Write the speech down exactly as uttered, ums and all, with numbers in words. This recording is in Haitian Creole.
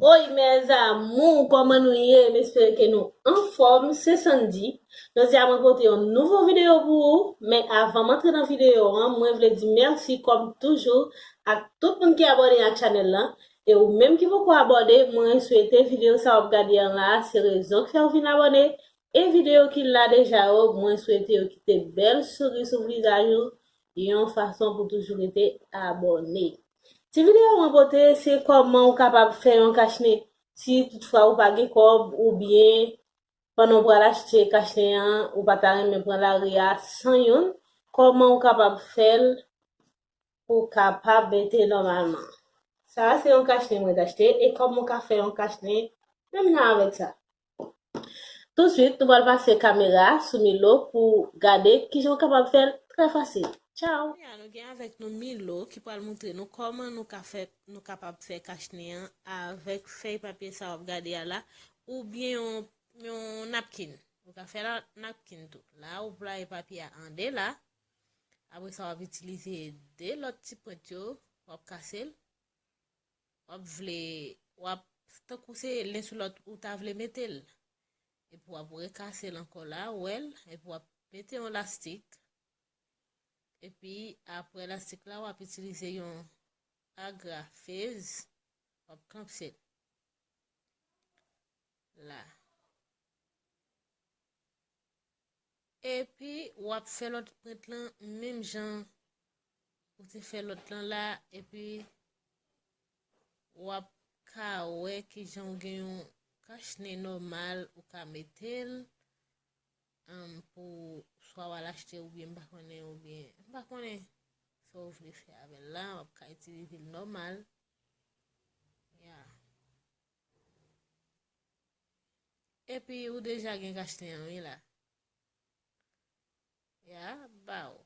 Oy, mes amours, kòman nou ye? M espere ke nou anfòm. Se Sandy. Jodi a, mwen pote yon nouvo videyo pou ou. Men avan m antre nan videyo an, mwen vle di mèsi, kòm toujou, ak tout moun ki abòne ak chanèl lan. E ou menm ki poko abòne, mwen swete videyo sa w ap gade an la, se rezon ki fè w vin abòne. E videyo ki la deja yo, mwen swete yo kite bèl souri sou vizaj ou, yon fason pou toujou rete abòne. Ti videyo mwen pote, se kòman ou kapab fè yon kachnen. Si toutfwa ou pa gen kòb, oubyen pandan w pral achte kachnen an, ou pa ta renmen pran lari a san youn, kòman ou kapab fè l pou w kapab mete nòmalman? Sa a se yon kachnen mwen t achte, e kòman w ka fè yon kachnen menm jan avèk sa? Tousuit, nou pral pase kamera sou Milo pou gade kijan w kapab fè l trè fasil. Tchao! Kounye a, nou gen avèk nou Milo ki pral montre nou kòman nou ka fè, nou kapab fè kachnen an avèk fèy papye sa w ap gade a la, oubyen yon, yon napkin. Ou ka fè la napkin tou. La, ou playe papye a an de la. Apre sa, w ap itilize de lòt ti pwent yo, w ap kase l. W ap vle, w ap, tankou se len sou lòt ou ta vle mete l. Epi w ap rekase l ankò la, ou wè l, epi w ap mete yon lastik. Epi apre lastik la, w ap itilize yon agrafez, w ap kanpse l la. Epi w ap fè lòt pwent lan menm jan ou te fè lòt lan la, epi w ap ka wè kijan w gen yon kachnen nòmal ou ka mete l, um, pou swa w al achte oubyen m pa konnen, oubyen m pa konnen sa w vle fè avè l la, w ap ka itilize l nòmal. Ya. Epi ou deja gen kachnen an wi la. Ya, ba w.